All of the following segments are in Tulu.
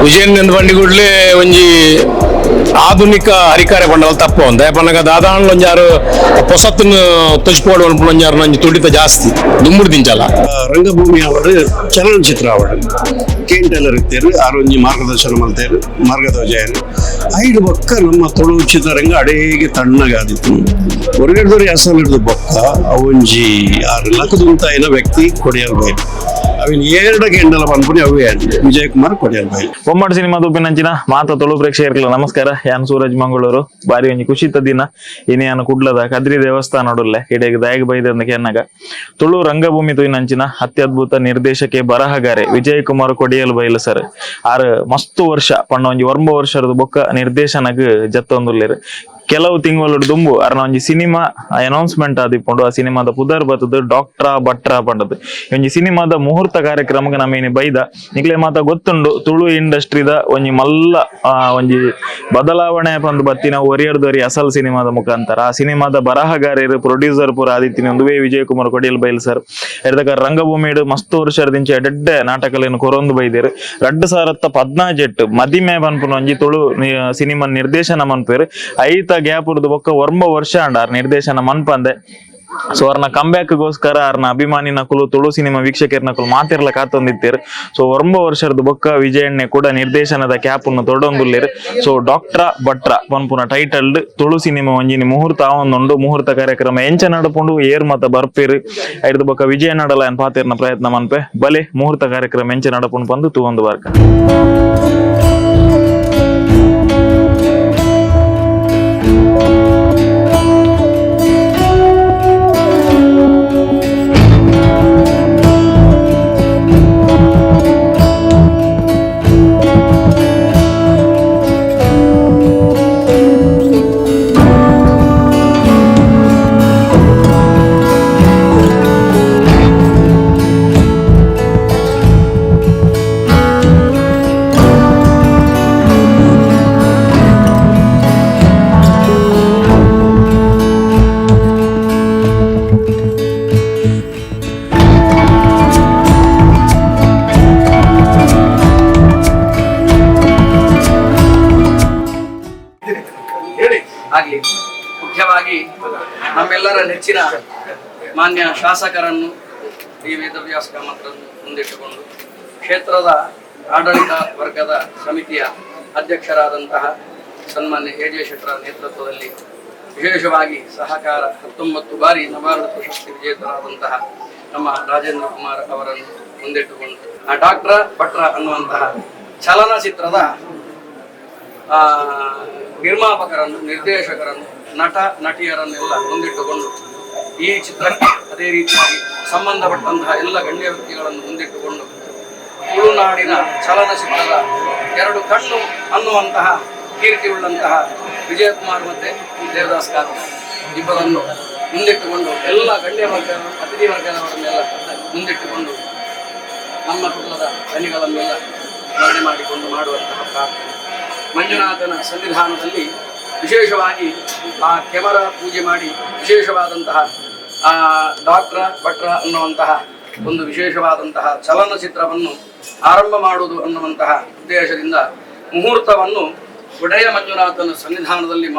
Vijayan ಬಂಡಿಗುಡ್ಲೆ ಒಂಜಿ ಆಧುನಿಕ ಹರಿಕಾರೆ ಪಂಡಲ ತಪ್ಪು ಒಂದೆ ಪನ್ನಗ ದಾದಾಂಡ್ಲ ಒಂಜಾರು ಪೊಸತ್ತನ್ನು ತೊಚ್ಪೋಡು ಅನ್ಪುನ ಒಂಜಾರು ಒಂಜಿ ತುಡಿತ ಜಾಸ್ತಿ ದುಂಬುಡು ದಿಂಚಲ. ರಂಗಭೂಮಿ ಆವಡ್, ಚಲನಚಿತ್ರ ಆವಡ್, ಕೇನ್ ಟೈಲರ್ ಇತ್ತೇರು. ಆರೊಂಜಿ ಮಾರ್ಗದರ್ಶನ ಮಲ್ತೇರು, ಮಾರ್ಗದರ್ಶನ. ಐಡು ಬೊಕ್ಕ ನಮ್ಮ ತುಳು ಚಿತ್ರರಂಗ ಅಡೇಗೆ ತಣ್ಣಗಾದಿತ್ತು. ಹೊರಗಡೆದವ್ರು ಅಸಲ್ ಬೊಕ್ಕ ಅವೊಂಜಿ ಆರು ಲಕ್ಕದುಂತಾಯಿನ ವ್ಯಕ್ತಿ ಕೊಡಿಯಲ್ ಬೈಲ್. ಅವಿನ ಏರಡ ಗೆಂಡಲ ಪನ್ಪುನಿ ಅವೇ ವಿಜಯ್ ಕುಮಾರ್ ಕೊಡಿಯಲ್ ಬೈಲ್. ಬೊಮ್ಮಡ್ ಸಿನಿಮಾ ತೂಪಿನಂಚಿನ ಮಾತ ತುಳು ಪ್ರೇಕ್ಷಕರಿಗೆ ನಮಸ್ಕಾರ. ಯಾನ್ ಸೂರಜ್ ಮಂಗಳೂರು. ಬಾರಿ ಒಂಜಿ ಖುಷಿತ ದಿನ. ಇನಿ ಯಾನ್ ಕುಡ್ಲದ ಕದ್ರಿ ದೇವಸ್ಥಾನಡುಲ್ಲೆ. ಇಡೆಗ್ ದಾಯಗ್ ಬೈದಂದ ಕೆನ್ನಗ, ತುಳು ರಂಗಭೂಮಿ ತೂಯಿನಂಚಿನ ಅತ್ಯದ್ಭುತ ನಿರ್ದೇಶಕೆ, ಬರಹಗಾರೆ ವಿಜಯ್ ಕುಮಾರ್ ಕೊಡಿಯಲ್ ಬೈಲ್ ಸರ್ ಆರ್ ಮಸ್ತ್ ವರ್ಷ ಪಂಡ ಒಂಜಿ 9 ವರ್ಷದ ಬೊಕ್ಕ ನಿರ್ದೇಶನಗ್ ಜತ್ತೊಂದುಲ್ಲೆರ್. ಕೆಲವು ತಿಂಗಳು ದುಂಬು ಅರ್ನ ಒಂಜಿ ಸಿನಿಮಾ ಅನೌನ್ಸ್ಮೆಂಟ್ ಆದಿಪ್ಪುಂಡು. ಆ ಸಿನಿಮಾದ ಪುದರ್ ಬತ್ತದು ಡಾಕ್ಟ್ರ ಭಟ್ರ ಪಂಡದು. ಒಂಜಿ ಸಿನಿಮಾದ ಮುಹೂರ್ತ ಕಾರ್ಯಕ್ರಮಕ್ಕೆ ನಮ್ಮ ಇನಿ ಬೈದ. ನಿಕ್ಲೆ ಮಾತ ಗೊತ್ತುಂಡು, ತುಳು ಇಂಡಸ್ಟ್ರಿದ ಒಂಜಿ ಮಲ್ಲ ಒಂಜಿ ಬದಲಾವಣೆ ಪಂದ್ ಬತ್ತಿನ ಒರಿಯರ್ದೊರಿ ಅಸಲ್ ಸಿನಿಮಾದ ಮುಖಾಂತರ. ಆ ಸಿನಿಮಾದ ಬರಹಗಾರರು, ಪ್ರೊಡ್ಯೂಸರ್ ಪೂರ ಆದಿತ್ತಿನ ಒಂದುವೇ ವಿಜಯ್ ಕುಮಾರ್ ಕೊಡಿಯಲ್ ಬೈಲ್ ಸರ್. ಎರ್ದಕ ರಂಗಭೂಮಿಡ್ ಮಸ್ತ್ ವರ್ಷದಿಂಚ ಎಡ್ಡೆ ನಾಟಕಲೇನು ಕೊರೊಂದು ಬೈದೇರು. 2014ಟ್ ಮದಿಮೆ ಪನ್ಪುನ ಒಂಜಿ ತುಳು ಸಿನಿಮಾ ನಿರ್ದೇಶನ ಮನ್ಪೇರು. ಐತ ಗ್ಯಾಪ್ ಉರ್ದು ಬೊಕ್ಕ 9 ವರ್ಷ ಅಂಡ ಆರ್ ನಿರ್ದೇಶನ ಮನ್ಪಂದೆ. ಸೊ ಅವ್ರನ್ನ ಕಂಬ್ಯಾಕ್ ಗೋಸ್ಕರ ಅವ್ರನ್ನ ಅಭಿಮಾನಿ ನಕುಲು, ತುಳು ಸಿನಿಮಾ ವೀಕ್ಷಕರ ನಕುಲು ಮಾತಿರ್ಲ ಕಾತೊಂದಿತ್ತೇರು. ಸೊ 9 ವರ್ಷದ ಬೊಕ್ಕ ವಿಜಯಣ್ಣೆ ಕೂಡ ನಿರ್ದೇಶನದ ಕ್ಯಾಪ್ ಅನ್ನು ತೊಡೊಂದುಲ್ಲೇರು. ಸೊ ಡಾಕ್ಟ್ರ ಭಟ್ರ ಪನ್ಪುನ ಟೈಟಲ್ ತುಳು ಸಿನಿಮಾ ಒಂಜಿನಿ ಮುಹೂರ್ತ ಆವೊಂದುಂಡು. ಮುಹೂರ್ತ ಕಾರ್ಯಕ್ರಮ ಎಂಚ ನಡಪುಂಡು, ಏರ್ ಮತ ಬರ್ಪೇರು, ಐರ್ದ ಬೊಕ್ಕ ವಿಜಯ ನಡಲ ಏನ್ ಪಾತೆರ್ನ ಪ್ರಯತ್ನ ಮನ್ಪೆ. ಬಲೆ, ಮುಹೂರ್ತ ಕಾರ್ಯಕ್ರಮ ಎಂಚ ನಡಪುಂಡು ಪಂದು ತೂವೊಂದು ಬರ್ಕ. ಆಗಲಿ. ಮುಖ್ಯವಾಗಿ ನಮ್ಮೆಲ್ಲರ ನೆಚ್ಚಿನ ಮಾನ್ಯ ಶಾಸಕರನ್ನು ಡಿ ವೇದವ್ಯಾಸ ಕಾಮತ್ರನ್ನು ಮುಂದಿಟ್ಟುಕೊಂಡು, ಕ್ಷೇತ್ರದ ಆಡಳಿತ ವರ್ಗದ ಸಮಿತಿಯ ಅಧ್ಯಕ್ಷರಾದಂತಹ ಸನ್ಮಾನ್ಯ ಎ ಜೆ ಶೆಟ್ಟರ ನೇತೃತ್ವದಲ್ಲಿ, ವಿಶೇಷವಾಗಿ ಸಹಕಾರ 19 ಬಾರಿ ನಬಾರ್ಡ್ ಪ್ರಶಸ್ತಿ ವಿಜೇತರಾದಂತಹ ನಮ್ಮ ರಾಜೇಂದ್ರ ಕುಮಾರ್ ಅವರನ್ನು ಮುಂದಿಟ್ಟುಕೊಂಡು, ಆ ಡಾಕ್ಟರ ಭಟ್ರ ಅನ್ನುವಂತಹ ಚಲನಚಿತ್ರದ ನಿರ್ಮಾಪಕರನ್ನು, ನಿರ್ದೇಶಕರನ್ನು, ನಟ ನಟಿಯರನ್ನೆಲ್ಲ ಮುಂದಿಟ್ಟುಕೊಂಡು, ಈ ಚಿತ್ರಕ್ಕೆ ಅದೇ ರೀತಿಯಾಗಿ ಸಂಬಂಧಪಟ್ಟಂತಹ ಎಲ್ಲ ಗಣ್ಯ ವ್ಯಕ್ತಿಗಳನ್ನು ಮುಂದಿಟ್ಟುಕೊಂಡು, ತುಳುನಾಡಿನ ಚಲನಚಿತ್ರದ ಎರಡು ಕಣ್ಣು ಅನ್ನುವಂತಹ ಕೀರ್ತಿಯುಳ್ಳಂತಹ ವಿಜಯಕುಮಾರ್ ಮತ್ತು ದೇವದಾಸ್ ಕಾಮತ್ ಇಬ್ಬರನ್ನು ಮುಂದಿಟ್ಟುಕೊಂಡು, ಎಲ್ಲ ಗಣ್ಯ ವರ್ಗ, ಅತಿಥಿ ವರ್ಗದವರನ್ನೆಲ್ಲ ಮುಂದಿಟ್ಟುಕೊಂಡು, ನಮ್ಮ ಕುಲದ ದನಿಗಳನ್ನೆಲ್ಲ ಸ್ಮರಣೆ ಮಾಡಿಕೊಂಡು ಮಾಡುವಂತಹ ಪ್ರಾರ್ಥನೆ. ಮಂಜುನಾಥನ ಸನ್ನಿಧಾನದಲ್ಲಿ ವಿಶೇಷವಾಗಿ ಆ ಕೆಮರ ಪೂಜೆ ಮಾಡಿ, ವಿಶೇಷವಾದಂತಹ ಆ ಡಾಕ್ಟ್ರ ಭಟ್ರ ಅನ್ನುವಂತಹ ಒಂದು ವಿಶೇಷವಾದಂತಹ ಚಲನಚಿತ್ರವನ್ನು ಆರಂಭ ಮಾಡುವುದು ಅನ್ನುವಂತಹ ಉದ್ದೇಶದಿಂದ ಮುಹೂರ್ತವನ್ನು ಒಡೆಯ ಮಂಜುನಾಥನ ಸನ್ನಿಧಾನದಲ್ಲಿ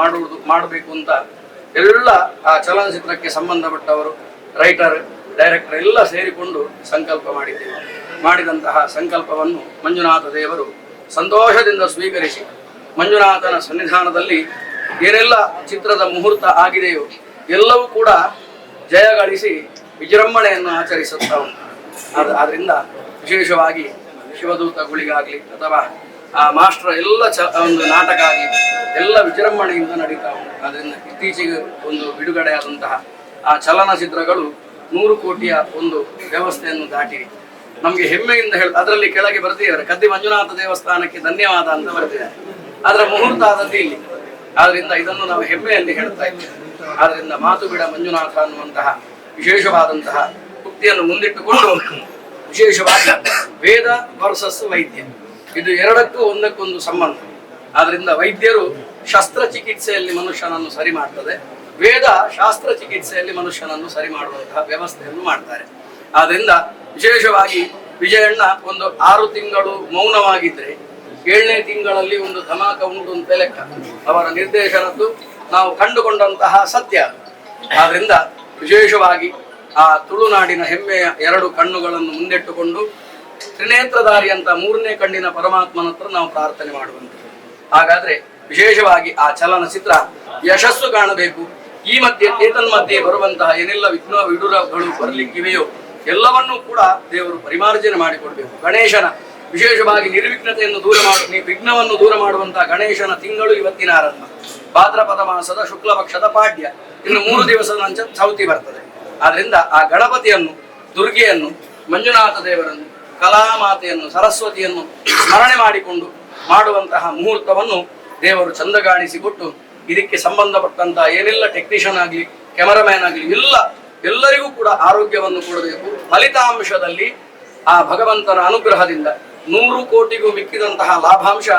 ಮಾಡಬೇಕು ಅಂತ ಎಲ್ಲ ಆ ಚಲನಚಿತ್ರಕ್ಕೆ ಸಂಬಂಧಪಟ್ಟವರು, ರೈಟರ್, ಡೈರೆಕ್ಟರ್ ಎಲ್ಲ ಸೇರಿಕೊಂಡು ಸಂಕಲ್ಪ ಮಾಡಿದ್ದೇವೆ. ಮಾಡಿದಂತಹ ಸಂಕಲ್ಪವನ್ನು ಮಂಜುನಾಥ ದೇವರು ಸಂತೋಷದಿಂದ ಸ್ವೀಕರಿಸಿ, ಮಂಜುನಾಥನ ಸನ್ನಿಧಾನದಲ್ಲಿ ಏನೆಲ್ಲ ಚಿತ್ರದ ಮುಹೂರ್ತ ಆಗಿದೆಯೋ ಎಲ್ಲವೂ ಕೂಡ ಜಯಗಳಿಸಿ ವಿಜೃಂಭಣೆಯನ್ನು ಆಚರಿಸುತ್ತಾ ಉಂಟು. ಆದ್ರಿಂದ ವಿಶೇಷವಾಗಿ ಶಿವದೂತ ಗುಳಿಗಾಗಲಿ ಅಥವಾ ಆ ಮಾಸ್ಟರ್ ಎಲ್ಲ ಒಂದು ನಾಟಕ ಆಗಲಿ, ಎಲ್ಲ ವಿಜೃಂಭಣೆಯಿಂದ ನಡೀತಾ ಉಂಟು. ಆದ್ದರಿಂದ ಇತ್ತೀಚೆಗೆ ಒಂದು ಬಿಡುಗಡೆಯಾದಂತಹ ಆ ಚಲನಚಿತ್ರಗಳು 100 ಕೋಟಿಯ ಒಂದು ವ್ಯವಸ್ಥೆಯನ್ನು ದಾಟಿವೆ. ನಮಗೆ ಹೆಮ್ಮೆಯಿಂದ ಹೇಳ, ಅದರಲ್ಲಿ ಕೆಳಗೆ ಬರೆದಿದ್ದಾರೆ, ಕದ್ದಿ ಮಂಜುನಾಥ ದೇವಸ್ಥಾನಕ್ಕೆ ಧನ್ಯವಾದ ಅಂತ ಬರೆದಿದ್ದಾರೆ. ಅದರ ಮುಹೂರ್ತ ಆದದ್ದು ಇಲ್ಲಿ. ಆದ್ರಿಂದ ಇದನ್ನು ನಾವು ಹೆಮ್ಮೆಯಲ್ಲಿ ಹೇಳ್ತಾ ಇದ್ದೇವೆ. ಆದ್ರಿಂದ ಮಾತು ಬಿಡ ಮಂಜುನಾಥ ಅನ್ನುವಂತಹ ವಿಶೇಷವಾದಂತಹ ಉಕ್ತಿಯನ್ನು ಮುಂದಿಟ್ಟುಕೊಂಡು, ವಿಶೇಷವಾಗಿ ವೇದ ವರ್ಸಸ್ ವೈದ್ಯ, ಇದು ಎರಡಕ್ಕೂ ಒಂದಕ್ಕೊಂದು ಸಂಬಂಧ. ಆದ್ರಿಂದ ವೈದ್ಯರು ಶಸ್ತ್ರಚಿಕಿತ್ಸೆಯಲ್ಲಿ ಮನುಷ್ಯನನ್ನು ಸರಿ ಮಾಡ್ತದೆ, ವೇದ ಶಾಸ್ತ್ರಚಿಕಿತ್ಸೆಯಲ್ಲಿ ಮನುಷ್ಯನನ್ನು ಸರಿ ಮಾಡುವಂತಹ ವ್ಯವಸ್ಥೆಯನ್ನು ಮಾಡ್ತಾರೆ. ಆದ್ರಿಂದ ವಿಶೇಷವಾಗಿ ವಿಜಯಣ್ಣ ಒಂದು 6 ತಿಂಗಳು ಮೌನವಾಗಿದ್ರೆ 7ನೇ ತಿಂಗಳಲ್ಲಿ ಒಂದು ಧಮಾಕ ಉಂಟು ಅಂತ ಲೆಕ್ಕ. ಅವರ ನಿರ್ದೇಶನದ್ದು ನಾವು ಕಂಡುಕೊಂಡಂತಹ ಸತ್ಯ. ಆದ್ರಿಂದ ವಿಶೇಷವಾಗಿ ಆ ತುಳುನಾಡಿನ ಹೆಮ್ಮೆಯ 2 ಕಣ್ಣುಗಳನ್ನು ಮುಂದಿಟ್ಟುಕೊಂಡು ತ್ರಿನೇತ್ರಧಾರಿ ಅಂತ 3ನೇ ಕಣ್ಣಿನ ಪರಮಾತ್ಮನ ಹತ್ರ ನಾವು ಪ್ರಾರ್ಥನೆ ಮಾಡುವಂಥದ್ದು. ಹಾಗಾದ್ರೆ ವಿಶೇಷವಾಗಿ ಆ ಚಲನಚಿತ್ರ ಯಶಸ್ಸು ಕಾಣಬೇಕು. ಈ ಮಧ್ಯೆ ಏತನ್ಮಧ್ಯೆ ಬರುವಂತಹ ಏನೆಲ್ಲ ವಿಘ್ನ ವಿಡೂರಗಳು ಬರಲಿಕ್ಕಿವೆಯೋ ಎಲ್ಲವನ್ನೂ ಕೂಡ ದೇವರು ಪರಿಮಾರ್ಜನೆ ಮಾಡಿಕೊಡ್ಬೇಕು. ಗಣೇಶನ ವಿಶೇಷವಾಗಿ ನಿರ್ವಿಘ್ನತೆಯನ್ನು ದೂರ ಮಾಡು, ವಿಘ್ನವನ್ನು ದೂರ ಮಾಡುವಂತಹ ಗಣೇಶನ ತಿಂಗಳು ಇವತ್ತಿನ ಆರಂಭ. ಭಾದ್ರಪದ ಮಾಸದ ಶುಕ್ಲ ಪಕ್ಷದ ಪಾಡ್ಯ, ಇನ್ನು 3 ದಿವಸದ ನಂತರ ಚೌತಿ ಬರ್ತದೆ. ಆದ್ರಿಂದ ಆ ಗಣಪತಿಯನ್ನು, ದುರ್ಗೆಯನ್ನು, ಮಂಜುನಾಥ ದೇವರನ್ನು, ಕಲಾಮಾತೆಯನ್ನು, ಸರಸ್ವತಿಯನ್ನು ಸ್ಮರಣೆ ಮಾಡಿಕೊಂಡು ಮಾಡುವಂತಹ ಮುಹೂರ್ತವನ್ನು ದೇವರು ಚಂದಗಾಣಿಸಿಕೊಟ್ಟು ಇದಕ್ಕೆ ಸಂಬಂಧಪಟ್ಟಂತಹ ಏನೆಲ್ಲ ಟೆಕ್ನಿಷಿಯನ್ ಆಗಲಿ, ಕ್ಯಾಮರಾಮ್ಯಾನ್ ಆಗಲಿ, ಎಲ್ಲರಿಗೂ ಕೂಡ ಆರೋಗ್ಯವನ್ನು ಕೊಡಬೇಕು. ಫಲಿತಾಂಶದಲ್ಲಿ ಆ ಭಗವಂತನ ಅನುಗ್ರಹದಿಂದ 100 ಕೋಟಿಗೂ ಮಿಕ್ಕಿದಂತಹ ಲಾಭಾಂಶ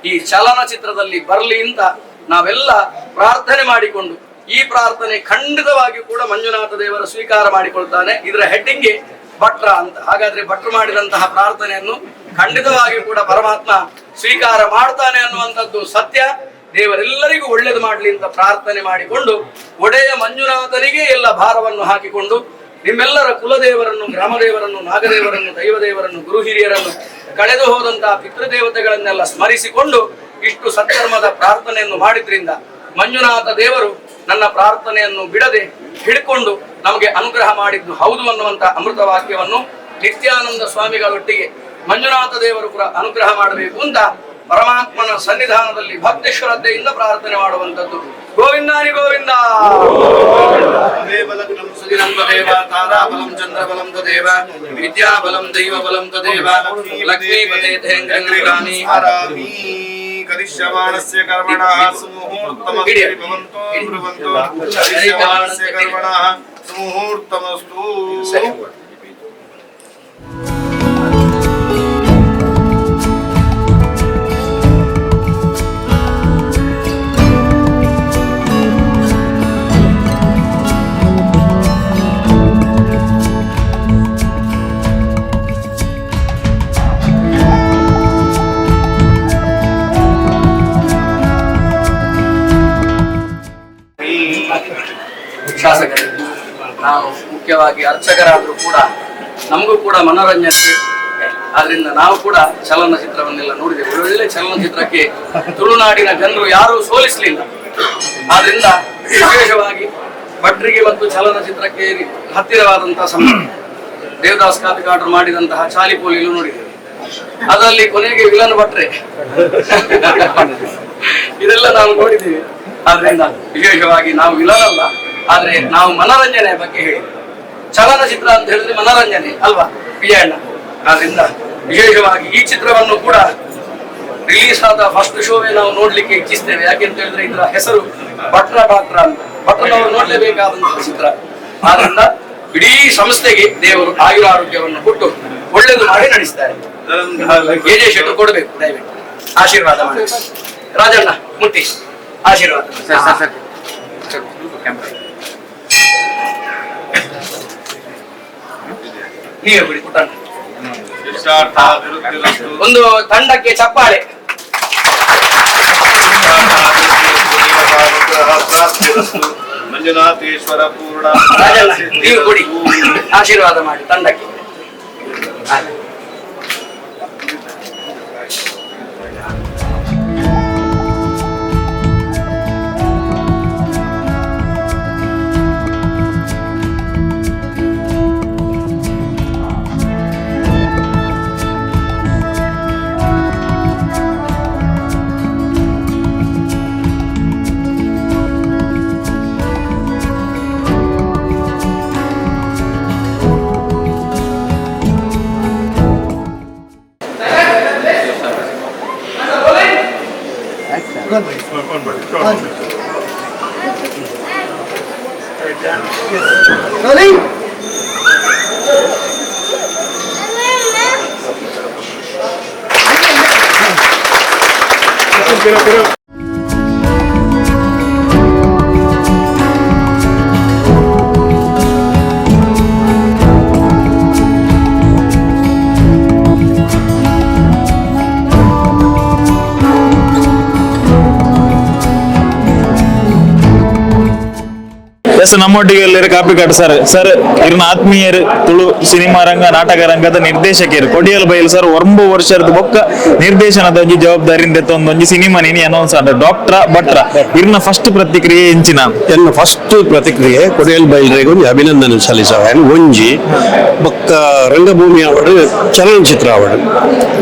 ಈ ಚಲನಚಿತ್ರದಲ್ಲಿ ಬರಲಿ ಅಂತ ನಾವೆಲ್ಲ ಪ್ರಾರ್ಥನೆ ಮಾಡಿಕೊಂಡು, ಈ ಪ್ರಾರ್ಥನೆ ಖಂಡಿತವಾಗಿಯೂ ಕೂಡ ಮಂಜುನಾಥ ದೇವರ ಸ್ವೀಕಾರ ಮಾಡಿಕೊಳ್ತಾನೆ. ಇದರ ಹೆಡ್ಡಿಂಗ್ಗೆ ಭಟ್ರ ಅಂತ. ಹಾಗಾದ್ರೆ ಭಟ್ರು ಮಾಡಿದಂತಹ ಪ್ರಾರ್ಥನೆಯನ್ನು ಖಂಡಿತವಾಗಿಯೂ ಕೂಡ ಪರಮಾತ್ಮ ಸ್ವೀಕಾರ ಮಾಡ್ತಾನೆ ಅನ್ನುವಂಥದ್ದು ಸತ್ಯ. ದೇವರೆಲ್ಲರಿಗೂ ಒಳ್ಳೇದು ಮಾಡಲಿ ಅಂತ ಪ್ರಾರ್ಥನೆ ಮಾಡಿಕೊಂಡು ಒಡೆಯ ಮಂಜುನಾಥನಿಗೆ ಎಲ್ಲ ಭಾರವನ್ನು ಹಾಕಿಕೊಂಡು ನಿಮ್ಮೆಲ್ಲರ ಕುಲದೇವರನ್ನು, ಗ್ರಾಮದೇವರನ್ನು, ನಾಗದೇವರನ್ನು, ದೈವದೇವರನ್ನು, ಗುರು ಹಿರಿಯರನ್ನು, ಕಳೆದು ಹೋದಂತಹ ಪಿತೃದೇವತೆಗಳನ್ನೆಲ್ಲ ಸ್ಮರಿಸಿಕೊಂಡು ಇಷ್ಟು ಸತ್ಕರ್ಮದ ಪ್ರಾರ್ಥನೆಯನ್ನು ಮಾಡಿದ್ರಿಂದ ಮಂಜುನಾಥ ದೇವರು ನನ್ನ ಪ್ರಾರ್ಥನೆಯನ್ನು ಬಿಡದೆ ಹಿಡ್ಕೊಂಡು ನಮಗೆ ಅನುಗ್ರಹ ಮಾಡಿದ್ದು ಹೌದು ಅನ್ನುವಂತ ಅಮೃತ ವಾಕ್ಯವನ್ನು ನಿತ್ಯಾನಂದ ಸ್ವಾಮಿಗಳೊಟ್ಟಿಗೆ ಮಂಜುನಾಥ ದೇವರು ಕೂಡ ಅನುಗ್ರಹ ಮಾಡಬೇಕು ಅಂತ ಪರಮಾತ್ಮನ ಸನ್ನಿಧಾನದಲ್ಲಿ ಭಕ್ತಿ ಶ್ರದ್ಧೆಯಿಂದ ಪ್ರಾರ್ಥನೆ ಮಾಡುವಂತದ್ದು. ಗೋವಿಂದಾನಿ ಗೋವಿಂದ. ಸುದಿನಂತ ದೇವ, ತಾರಾಬಲಂ ಚಂದ್ರಬಲಂ ತದೇವ, ವಿದ್ಯಾಬಲಂ ದೈವಬಲಂ ತದೇವ, ಲಕ್ಷ್ಮೀಪದೇ ತೇಂಗ್ರಾಮಿ. ಕರಿಷ್ಯಮಾಣಸ್ಯ ಕರ್ಮಣಃ ಸುಮುಹೂರ್ತಮಸ್ತು ಭವಂತೋ ಬ್ರುವಂತೋ. ಕರಿಷ್ಯಮಾಣಸ್ಯ ಕರ್ಮಣಃ ಸುಮುಹೂರ್ತಮಸ್ತು. ಶಾಸಕರೇ, ನಾವು ಮುಖ್ಯವಾಗಿ ಅರ್ಚಕರಾದರೂ ಕೂಡ ನಮಗೂ ಕೂಡ ಮನೋರಂಜನೆ. ಆದ್ರಿಂದ ನಾವು ಕೂಡ ಚಲನಚಿತ್ರವನ್ನೆಲ್ಲ ನೋಡಿದೆವು. ಒಳ್ಳೊಳ್ಳೆ ಚಲನಚಿತ್ರಕ್ಕೆ ತುಳುನಾಡಿನ ಜನರು ಯಾರೂ ಸೋಲಿಸಲಿಲ್ಲ. ಆದ್ರಿಂದ ವಿಶೇಷವಾಗಿ ಭಟ್ರಿಗೆ ಮತ್ತು ಚಲನಚಿತ್ರಕ್ಕೆ ಹತ್ತಿರವಾದಂತಹ ಸಂಬಂಧ. ದೇವದಾಸ್ ಕಾಪಿಕಾಡ್ರು ಮಾಡಿದಂತಹ ಚಾಲಿಪೋಲಿಲು ನೋಡಿದ್ದೇವೆ. ಅದರಲ್ಲಿ ಕೊನೆಗೆ ವಿಲನ್ ಭಟ್ರೆ, ಇದೆಲ್ಲ ನಾವು ನೋಡಿದ್ದೀವಿ. ಆದ್ರಿಂದ ವಿಶೇಷವಾಗಿ ನಾವು ವಿಲನ್ ಅಲ್ಲ, ಆದ್ರೆ ನಾವು ಮನೋರಂಜನೆಯ ಬಗ್ಗೆ ಹೇಳಿದ್ವಿ. ಚಲನಚಿತ್ರ ಅಂತ ಹೇಳಿದ್ರೆ ಮನೋರಂಜನೆ ಅಲ್ವಾ ವಿಜಯಣ್ಣ? ಆದ್ರಿಂದ ವಿಶೇಷವಾಗಿ ಈ ಚಿತ್ರವನ್ನು ಕೂಡ ರಿಲೀಸ್ ಆದ ಫಸ್ಟ್ ಶೋವೇ ನಾವು ನೋಡ್ಲಿಕ್ಕೆ ಇಚ್ಛಿಸ್ತೇವೆ. ಯಾಕೆಂತ ಹೇಳಿದ್ರೆ ಇದರ ಹೆಸರು ಭಟ್ರ ಡಾಕ್ಟ್ರ ಅಂತ. ಭಟ್ರನವರು ನೋಡ್ಲೇಬೇಕಾದಂತಹ ಚಿತ್ರ. ಆದ್ರಿಂದ ಇಡೀ ಸಂಸ್ಥೆಗೆ ದೇವರು ಆಯುರ ಆರೋಗ್ಯವನ್ನು ಕೊಟ್ಟು ಒಳ್ಳೇದು ಮಾಡಿ ನಡೆಸ್ತಾರೆ. ಎ ಜೆ ಶೆಟ್ಟರು ಕೊಡಬೇಕು, ದಯವಿಟ್ಟು ಆಶೀರ್ವಾದ ಮಾಡಿ. ರಾಜಣ್ಣ ಮುಟ್ಟಿ ಆಶೀರ್ವಾದ. ನೀವೇ ಬಿಡಿ ಪುಟ್ಟಣ್ಣ. ಒಂದು ತಂಡಕ್ಕೆ ಚಪ್ಪಾಳೆ. ಮಂಜುನಾಥೇಶ್ವರ ಪೂರ್ಣ. ರಾಜಣ್ಣ ನೀವು ಕೊಡಿ, ಆಶೀರ್ವಾದ ಮಾಡಿ ತಂಡಕ್ಕೆ. Pero. S, ನಮ್ಮೊಟ್ಟಿಗೆ ಎಲ್ಲರೂ ಕಾಪಿಕಾಡ್ ಸರ್. ಸರ್, ಇರ್ನ ಆತ್ಮೀಯರು, ತುಳು ಸಿನಿಮಾ ರಂಗ ನಾಟಕ ರಂಗದ ನಿರ್ದೇಶಕರು ಕೊಡಿಯಲ್ ಬೈಲ್ ಸರ್ 9 ವರ್ಷದ ಬೊಕ್ಕ ನಿರ್ದೇಶನದ ಒಂಜಿ ಜವಾಬ್ದಾರಿಯಿಂದ ಒಂದೊಂಜಿ ಸಿನಿಮಾ ನೀನಿ ಅನೌನ್ಸ್ ಆದ ಡಾಕ್ಟ್ರ ಭಟ್ರ, ಇರ್ನ ಫಸ್ಟ್ ಪ್ರತಿಕ್ರಿಯೆ ಎಂಚಿನ? ಎನ್ನ ಫಸ್ಟ್ ಪ್ರತಿಕ್ರಿಯೆ ಕೊಡಿಯಲ್ ಬೈಲ್ರಿಗೆ ಒಂಜಿ ಅಭಿನಂದನೆ ಸಲ್ಲಿಸವ. ಒಂಜಿ ಬೊಕ್ಕ ರಂಗಭೂಮಿ ಆವಡ್, ಚಲನಚಿತ್ರ ಆವಡ್,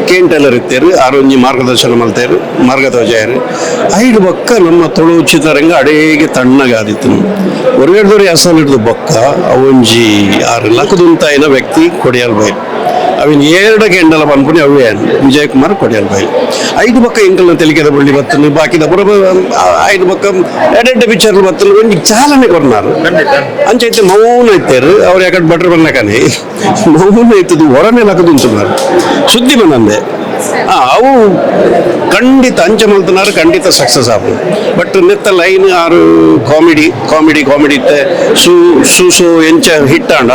ಕೇನ್ ಟೈಲರ್ ಇತ್ತೇರು, ಆರ್ ಒಂಜಿ ಮಾರ್ಗದರ್ಶನ ಮಲ್ತೇರು, ಮಾರ್ಗದರ್ಶಕರು. ಐದು ಬೊಕ್ಕ ನಮ್ಮ ತುಳು ಚಿತ್ರರಂಗ ಅಡೇಗೆ ತಣ್ಣಗಾದಿತ್ತು. ಒರಗಡ್ದೊರಿ ಅಸಲ್ ಹಿಡಿದು ಬೊಕ್ಕ ಅವೊಂಜಿ ಆರು ಲಕ್ಕದುಂತಾಯಿನ ವ್ಯಕ್ತಿ ಕೊಡಿಯಲ್ ಬೈಲ್. ಅವಿನ ಏರಡ ಗೆಂಡಲ ಪನ್ಪುನಿ ಅವೇ ವಿಜಯ್ ಕುಮಾರ್ ಕೊಡಿಯಲ್ ಬೈಲ್. ಐದು ಬೊಕ್ಕ ಇಂಕಲ್ನ ತೆಲಿಕೆದ ಬಳ್ಳಿ ಬತ್ತಲು, ಬಾಕಿದ ಪುರ ಐದು ಬೊಕ್ಕ ಎಡೆಡ್ಡೆ ಪಿಕ್ಚರ್ ಬತ್ತಲು, ಒಂಜಿ ಚಾಲನೆ ಕೊರ್ನಾರು. ಅಂಚೈತೆ ಮೌನ ಇತ್ತೇರು ಅವ್ರು. ಯಾಕಡೆ ಬಟ್ರ್ ಬನ್ನಕನೆ ಮೌನ ಇತ್ತದು, ಹೊರನೆ ಲಕ್ಕದುಂತುನಾರು ಸುದ್ದಿ ಬಂದಂದೆ. ಅವು ಖಂಡಿತ ಅಂಚ ಮಲ್ತನಾರು, ಖಂಡಿತ ಸಕ್ಸಸ್ ಆಪು. ಬಟ್ ನೆತ್ತ ಲೈನ್ ಆರು comedy comedy comedy ಇತ್ತೆ. ಸೂ ಸೂ ಸೂ ಎಂಚ ಹಿಟ್ ಆಂಡ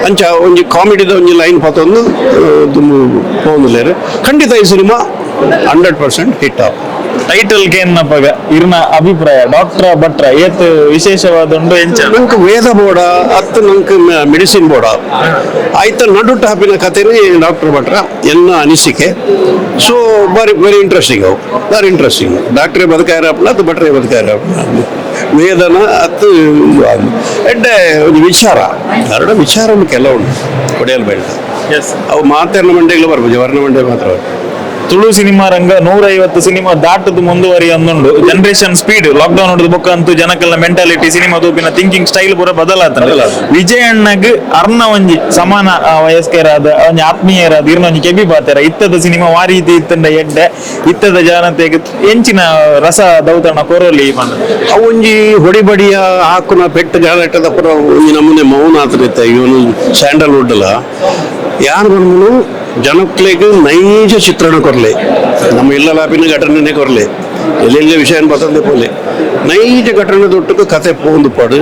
ಅಂಚ ಒಂಜಿ ಕಾಮಿಡಿದ ಒಂಜಿ ಲೈನ್ ಪತೊಂದು ಪೋಂದುಲ್ಲೇರು. ಖಂಡಿತ ಈ ಸಿನಿಮಾ 100% ಹಿಟ್ ಆಪು. ಟೈಟಲ್ ಕೇನ್ನಪಗ ಇರ್ನ ಅಭಿಪ್ರಾಯ, ಡಾಕ್ಟರ್ ಭಟ್ರ ಏತ್ ವಿಶೇಷವಾದ ಉಂಡು, ಎಂಚ? ನಂಗೆ ವೇದ ಬೋಡ ಅತ್ತು, ನಂಗೆ ಮೆಡಿಸಿನ್ ಬೋಡ ಆಯ್ತ ನಡುಟ ಹಾಪಿನ ಕಥೆನೇ ಡಾಕ್ಟರ್ ಭಟ್ರ ಎನ್ನ ಅನಿಸಿಕೆ. ಸೊ ಬಾರಿ ವೆರಿ ಇಂಟ್ರೆಸ್ಟಿಂಗ್ ಅವು, ಬಾರಿ ಇಂಟ್ರೆಸ್ಟಿಂಗ್. ಡಾಕ್ಟ್ರೇ ಬದುಕಾಯಿರಪ್ಪನ ಅದು ಭಟ್ರೇ ಬದುಕಾಯಿರಪ್ಪನ, ವೇದನ ಅತ್ತು, ಎಡ್ಡೆ ಒಂದು ವಿಚಾರ, ಎರಡು ವಿಚಾರ ಕೆಲವು ಉಂಟು ಕೊಡಿಯಲ್ ಬೇಡ. ಅವು ಮಾತೆರ್ನ ಮಂಡೆಗಳು ಬರ್ಬೋದು, ವರ್ಣ ಮಂಡೆ ಮಾತ್ರ ಬರ್ಬೋದು. ತುಳು ಸಿನಿಮಾ ರಂಗ 150 ಸಿನಿಮಾ ದಾಟದು ಮುಂದುವರಿಯೊಂದುಂಡು. Generation speed, lockdown ಹೊಡೆದು ಬೊಕ್ಕ ಅಂತೂ ಜನಕ್ಕೆಲ್ಲ ಮೆಂಟಾಲಿಟಿ, ಸಿನಿಮಾ ತೂಪಿನ ಥಿಂಕಿಂಗ್ ಸ್ಟೈಲ್ ಪೂರ ಬದಲಾತಂಡ. ವಿಜಯ್ ಅಣ್ಣಗ್ ಅರ್ನ ಒಂಜಿ ಸಮಾನ ವಯಸ್ಕರಾದ ಒಂಜಿ ಆತ್ಮೀಯರಾದ ಇರ್ನ ಒಂಜಿ ಕೆಬಿ ಪಾತೆರ, ಇತ್ತದ ಸಿನಿಮಾ ವಾ ರೀತಿ ಇತ್ತಂಡ ಎಡ್ಡೆ, ಇತ್ತದ ಜನತೆಗೆ ಎಂಚಿನ ರಸ ದೌತಣ ಕೊರೋಲಿ ಪಂಡ? ಅವು ಒಂಜಿ ಹೊಡಿ ಬಡಿಯ ಹಾಕುನ ಪೆಟ್ಟು ಗಾಲಟದ ಪುರ ಒಂಜಿ ನಮೂನೆ ಮೌನ ಆತನಿತ್ತೆ. ಇವನು ಸ್ಯಾಂಡಲ್ವುಡ್ ಅಲ್ಲ ಯಾರು ಬಂದ್ನು ಜನಕ್ಲೆಗ್ ನೈಜ ಚಿತ್ರಣ ಕೊರ್ಲೆ. ನಮ್ಮ ಇಲ್ಲಲಾಪಿನ ಘಟನೆನೇ ಕೊರ್ಲೆ, ಎಲ್ಲೆಲ್ಲ ವಿಷಯ ಬತ್ತಂದೆ ಪೋಲೆ. ನೈಜ ಘಟನೆ ದೊಟ್ಟకు ಕತೆ ಪೋಂದು ಪಡು,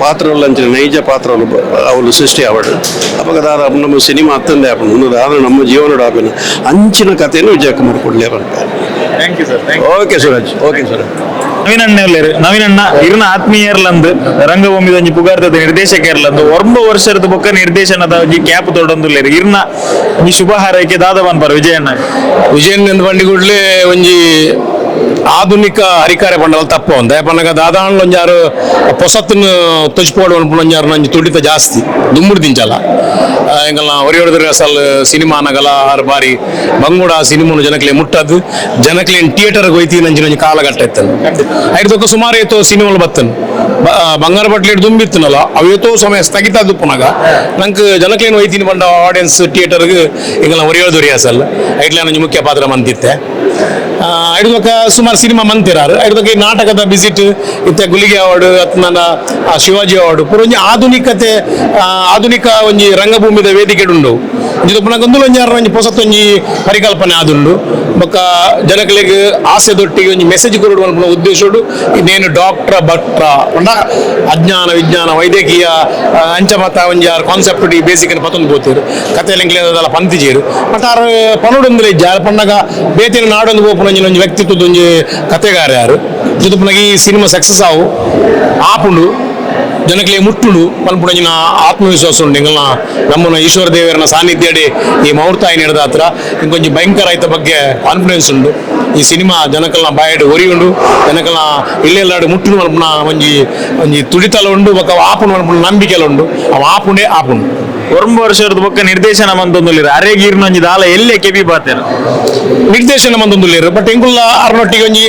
ಪಾತ್ರಗಳು ಅಂಚಿನ ನೈಜ ಪಾತ್ರಗಳು ಅವಳು ಸೃಷ್ಟಿ ಆವಡು. ಅವಾಗ ದಾದ ನಮ್ಮ ಸಿನಿಮಾ ಅತ್ತಂದೆ ಆಪುಂಡು, ದಾದ ನಮ್ಮ ಜೀವನದ ಆಪಿನ ಅಂಚಿನ ಕಥೆಯನ್ನು ವಿಜಯಕುಮಾರ್ ಕೊಡ್ಲೆ ಬರ್ತಾರೆ. Thank you sir. Okay Suraj, okay Suraj. Naveen ಅಣ್ಣ ಉಲ್ಲೇರು. ನವೀನ್ ಅಣ್ಣ, ಇರ್ನ ಆತ್ಮೀಯರ್ಲಂದು, ರಂಗಭೂಮಿದ ಒಂಜಿ ಪುಗಾರ್ತದ ನಿರ್ದೇಶಕರ್ಲಂದು, 9 ವರ್ಷದ ಬೊಕ್ಕ ನಿರ್ದೇಶನದ ಒಂಜಿ ಕ್ಯಾಪ್ ತೊಡೊಂದುಲ್ಲೇರು. ಇರ್ನ ಒಂಜಿ ಶುಭ ಹಾರೈಕೆ ದಾದ ಪನ್ಪರ್ ವಿಜಯಣ್ಣ? ವಿಜಯನ್ ಬಂಡಿ ಕೂಡಲೇ ಒಂಜಿ ಆಧುನಿಕ ಹರಿಕಾರೆ ಪಂಡಲ ತಪ್ಪು. ಒಂದೇ ಪನ್ನಗ ದಾದಾಂಡ್ಲ ಒಂಜಾರು ಪೊಸತ್ತನ್ನು ತೊಜ್ಪೋಡು ಅನ್ಪುನ ಒಂಜಾರು ನಂಜಿ ತುಡಿತ ಜಾಸ್ತಿ ದುಂಬುಡು ದಿಂಚಲ. ಎಂಕಲ್ನ ಒರಿಯೊಡದ್ರ ಅಸಲ್ ಸಿನಿಮಾ ನಗಲ ಆರು ಬಾರಿ ಬಂಗುಡ ಸಿನಿಮಾನು ಜನಕ್ಲೆ ಮುಟ್ಟದು, ಜನಕ್ಲೇನ್ ಥಿಯೇಟರ್ ಹೋಯ್ತಿ ನಂಜಿನ ಒಂಜಿ ಕಾಲಘಟ್ಟ ಇತ್ತನು. ಐದು ಸುಮಾರು ಏತೋ ಸಿನಿಮಾಲು ಬತ್ತನು, ಬಂಗಾರ ಬಟ್ಲೇಟ್ ದುಂಬಿತ್ತನಲ್ಲ, ಅವೇತೋ ಸಮಯ ಸ್ಥಗಿತ ದುಪ್ಪುನಾಗ ನಂಗೆ ಜನಕ್ಲೇನ್ ಹೋಯ್ತೀನಿ ಬಂಡ ಆಡಿಯನ್ಸ್ ಥಿಯೇಟರ್ಗೆ. ಎಂಕಲ್ನ ಒರಿಯೋದೊರಿ ಅಸಲ್ ಐಟ್ಲ ನಂಜಿ ಮುಖ್ಯ ಪಾತ್ರ ಮಂತಿತ್ತೆ. ಐದು ಸುಮಾರು ಸಿನಿಮಾ ಮಂತಿರಾರು. ಐದು ಈ ನಾಟಕದ ವಿಸಿಟ್ ಇತ್ತೆ ಗುಲಿಗೆ ಅವಾರ್ಡ್ ಅತ್ನ ಶಿವಾಜಿ ಅವಾರ್ಡ್ ಪೂರ ಒಂಜಿ ಆಧುನಿಕತೆ, ಆಧುನಿಕ ಒಂಜಿ ರಂಗಭೂಮಿದ ವೇದಿಕೆ ಉಂಡು. ಒಂಜಿ ಪುನಃ ಒಂಜಿ ಆರು ಒಂಜಿ ಪೊಸತ್ತೊಂಜಿ ಪರಿಕಲ್ಪನೆ ಆದುಂಡು. ಬೊಕ್ಕ ಜನಗಳಿಗೆ ಆಸೆ ದೊಟ್ಟಿಗೆ ಒಂಜಿ ಮೆಸೇಜ್ ಕೊರಡು ಅನ್ಪುನ ಉದ್ದೇಶಡು ನೇನು ಡಾಕ್ಟ್ರ ಭಟ್ರ ಪಂಡ ಅಜ್ಞಾನ ವಿಜ್ಞಾನ ವೈದ್ಯಕೀಯ ಅಂಚ ಮತ ಒಂಜಿ ಆರು ಕಾನ್ಸೆಪ್ಟ್ ಈ ಬೇಸಿಕ್ ಪತ್ತೊಂದು ಪೋತಿರು. ಕತೆ ಲೆಂಕ್ಲೇದಲ್ಲ ಪಂತಿಜೇರು, ಬಟ್ ಆರು ಪನೊಡೊಂದುಲ ಇಜ್ಜಿ. ಆರು ಪಂಡಗ ಬೇತಿನ ನಾಡೊಂದು ಪೋಪುನ ಒಂಜಿ ಒಂಜಿ ವ್ಯಕ್ತಿತ್ವದ ಒಂಜಿ ಕತೆಗಾರ ಯಾರು. ಜೊತೆ ಪುನಗ ಈ ಸಿನಿಮಾ ಸಕ್ಸಸ್ ಆವು ಆಪುಂಡು, ಜನಕ್ಲೆ ಮುಟ್ಟುಂಡು ಪನ್ಪುಂಡು ಆತ್ಮವಿಶ್ವಾಸ ಉಂಡು. ಎಂಕಲ್ನ ನಮ್ಮನ ಈಶ್ವರ ದೇವರನ ಸಾನ್ನಿಧ್ಯಡೆ ಈ ಮುಹೂರ್ತ ಆಯ್ನ ಹತ್ರ ಇಂಕೊಂಚ ಭಯಂಕರ ಆಯ್ತ ಬಗ್ಗೆ ಕಾನ್ಫಿಡೆನ್ಸ್ ಉಂಡು. ಈ ಸಿನಿಮಾ ಜನಕಲ್ನ ಬಾಯಡ್ ಒರಿಯುಂಡು, ಜನಕಲ್ನ ಇಲ್ಲೆಲ್ಲಾಡು ಮುಟ್ಟುಂಡು ಮಲ್ಪುನ ಒಂಜಿ ಒಂಜಿ ತುಡಿತಲ ಉಂಡು. ಬೊಕ್ಕ ಆಪುಂಡು ಮಲ್ಪುನ ನಂಬಿಕೆಲ ಉಂಡು. ಅವ ಆಪುಂಡೆ ಆಪುಂಡು. 9 ವರ್ಷದ ಬೊಕ್ಕ ನಿರ್ದೇಶನ ಮಂತೊಂದುಲ್ಲೇರು, ಅರೆಗೀರ್ನ ಒಂಜಿ ದಾಲ ಎಲ್ಲೆ ಕೆಬಿ ಪಾತೆರ? ನಿರ್ದೇಶನ ಮಂದೊಂದುಲ್ಲೇರು, ಬಟ್ ಎಂಕುಲ್ನ ಅರ್ನೊಟ್ಟಿಗೆ ಒಂಜಿ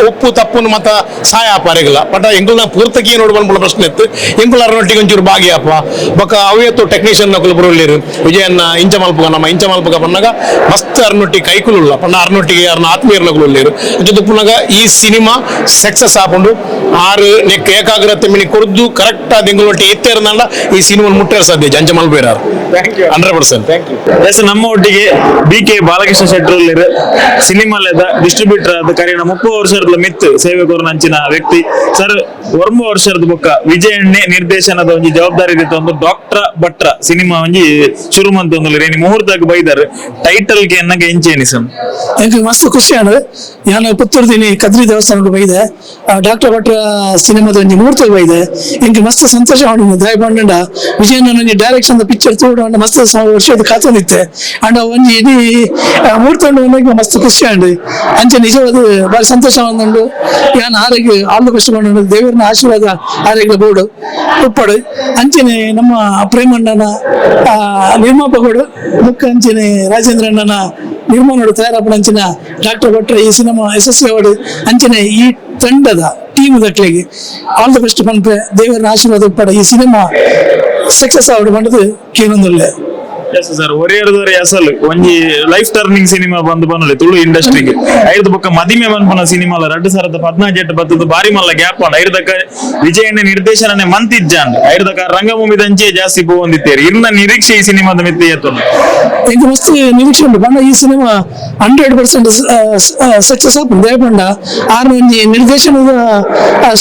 ಒಪ್ಪು ತಪ್ಪುನು ಮತ ಸಹಾಯ ಆಪ ಅರೆಗಲ. ಬಟ್ ಎಂಕುಲ್ನ ಪೂರ್ತಕಿ ನೋಡು ಪನ್ಪುನ ಪ್ರಶ್ನೆ ಇತ್ತು. ಎಂಕುಲ ಅರ್ನೊಟ್ಟಿಗೆ ಒಂಚೂರು ಭಾಗಿಯಾಪ. ಬೊಕ್ಕ ಅವೇತು ಟೆಕ್ನಿಷಿಯನ್ ನಕುಲು ಬರುಲ್ಲೇರು. ವಿಜಯನ್ನ ಇಂಚ ಮಲ್ಪುಗ, ನಮ್ಮ ಇಂಚ ಮಲ್ಪುಗ ಪನ್ನಗ ಮಸ್ತ್ ಅರ್ನೊಟ್ಟಿ ಕೈಕುಲುಲ್ಲ ಪಂಡ ಅರ್ನೊಟ್ಟಿಗೆ ಅರ್ನ ಆತ್ಮೀಯರ್ ನಕುಲು ಉಲ್ಲೇರು. ಅಂಚ ಪುನಗ ಈ ಸಿನಿಮಾ ಸಕ್ಸಸ್ ಆಪುಂಡು. ಆರು ನೆಕ್ ಏಕಾಗ್ರತೆ ಮಿನಿ ಕೊರ್ದು ಕರೆಕ್ಟ್ ಆದ ಎಂಕುಲೊಟ್ಟಿ ಎತ್ತೇರ್ನಂಡ ಈ ಸಿನಿಮಾ ಮುಟ್ಟೇರ್ ಸಾಧ್ಯ. ಅಂಚ ಮಲ್ಪೇರಾರು 100%. ಎಸ್, ನಮ್ಮ ಒಟ್ಟಿಗೆ ಬಿ ಕೆ ಬಾಲಕೃಷ್ಣ ಶೆಟ್ಟರ್ ಉಲ್ಲೇರು. ಸಿನಿಮಾಲದ ಡಿಸ್ಟ್ರಿಬ್ಯೂಟರ್ ಆದ ಕರಿನ 30 ವರ್ಷದ ಮಿತ್ ಸೇವೆ ಕೊರ್ನ ಅಂಚಿನ ವ್ಯಕ್ತಿ. ಸರ್, 9 ವರ್ಷದ ಬೊಕ್ಕ ವಿಜಯಣ್ಣೆ ನಿರ್ದೇಶನದ ಒಂಜಿ ಜವಾಬ್ದಾರಿ ಇತ್ತು ಒಂದು ಡಾಕ್ಟರ್ Doctor Bhatra cinema ಒಂಜಿ ಶುರು ಮಂತೊಂದುಲ್ಲೆರ್ ಇನಿ ಮುಹೂರ್ತಗ್ ಬೈದರ್ ಟೈಟಲ್ ಗೆ ಎನ್ನಗ ಎಂಚ ಎನಿಸನ್. ಎಂಕ್ ಮಸ್ತ್ ಖುಷಿ ಆಂಡ್. ಯಾನ್ ಪುತ್ತೂರ್ದಿನಿ ಕದ್ರಿ ದೇವಸ್ಥಾನಡ್ ಬೈದೆ, ಡಾಕ್ಟರ್ ಭಟ್ರ ಸಿನಿಮಾದ ಒಂಜಿ ಮುಹೂರ್ತ ಬೈದೆ. ಎಂಕ್ ಮಸ್ತ್ ಸಂತೋಷ ಆಂಡ್. ದಾಯೆ ಪಂಡಂಡ ವಿಜಯನ ಒಂಜಿ ಡೈರೆಕ್ಷನ್ ಪಿಕ್ಚರ್ ತೂಡು ಮಸ್ತ್ ವರ್ಷದ ಕಾತೊಂದಿತ್ತೆ. ಅಂಡ ಒಂಜಿ ಇಡೀ ಮುಹೂರ್ತ ಉಂಡು, ಮಸ್ತ್ ಖುಷಿ ಆಂಡ್. ಅಂಚ ನಿಜವಾದ ಬಾರಿ ಸಂತೋಷ ಉಂಡು. ಯಾನ್ ಆರೋಗ್ಯ ಆಲ್ ಬೆಸ್ಟ್ ಪಂಡ ದೇವರನ ಆಶೀರ್ವಾದ ಆರೋಗ್ಯ ಬೋಡು ಉಪ್ಪಡು. ಅಂಚನೆ ನಮ್ಮ ಪ್ರೇಮಣ್ಣನ ನಿರ್ಮಾಪಕರು ಬೊಕ್ಕ ಅಂಚನೆ ರಾಜೇಂದ್ರ ಅಣ್ಣನ ನಿರ್ಮಾಣ ತಯಾರಾಪಣ ಅಂಚಿನ ಡಾಕ್ಟರ್ ಭಟ್ರ ಈ ಸಿನಿಮಾ ಯಶಸ್ವಿ ಅವಡು. ಅಂಚನೆ ಈ ತಂಡದ ಟೀಮ್ ದಕ್ಲೆಗ್ all the best ಪನ್ಪೆ. ದೇವರ ಆಶೀರ್ವಾದ ಉಪ್ಪಡ, ಈ ಸಿನಿಮಾ ಸಕ್ಸಸ್ ಆವಡು ಪಂಡದು ಕೇನೊಂದುಲ್ಲೆ. ಎಸ್ ಸರ್, ಒರಿಯರ್ದೊರಿ ಅಸಲ್ ಒಂಜಿ life turning cinema ಬಂದು ಬನ್ನಲೆ ತುಳು ಇಂಡಸ್ಟ್ರಿಗೆ. ಐರ್ದ ಬೊಕ್ಕ ಮದಿಮೆ ಪನ್ಪುನ ಸಿನಿಮಾ 2014 ಬತ್ತದ ಬಾರಿ ಮಲ್ಲ ಗ್ಯಾಪ್ ಅಂಡ್. ಐರ್ದಕ್ಕ ವಿಜಯಣ್ಣ ನಿರ್ದೇಶನನೆ ಮಂತಿಜ್ಜಾಂಡ್. ಐರ್ದಕ್ಕ ರಂಗಭೂಮಿ ದಂಚೆ ಜಾಸ್ತಿ ಪೋವೊಂದಿತ್ತೇರಿ. ಇರ್ನ ನಿರೀಕ್ಷೆ ಈ ಸಿನಿಮಾದ ಮಿತ್ತ್ ಏತುಂಡು? ಎಂಕ್ ಮಸ್ತ್ ನಿರೀಕ್ಷೆ ಉಂಟು. ಪಂಡ ಈ ಸಿನಿಮಾ 100% ಸಕ್ಸಸ್ ಆಪುಂಡು. ದಾಯೆ ಪಂಡ ಆರ್ನ ಒಂಜಿ ನಿರ್ದೇಶನದ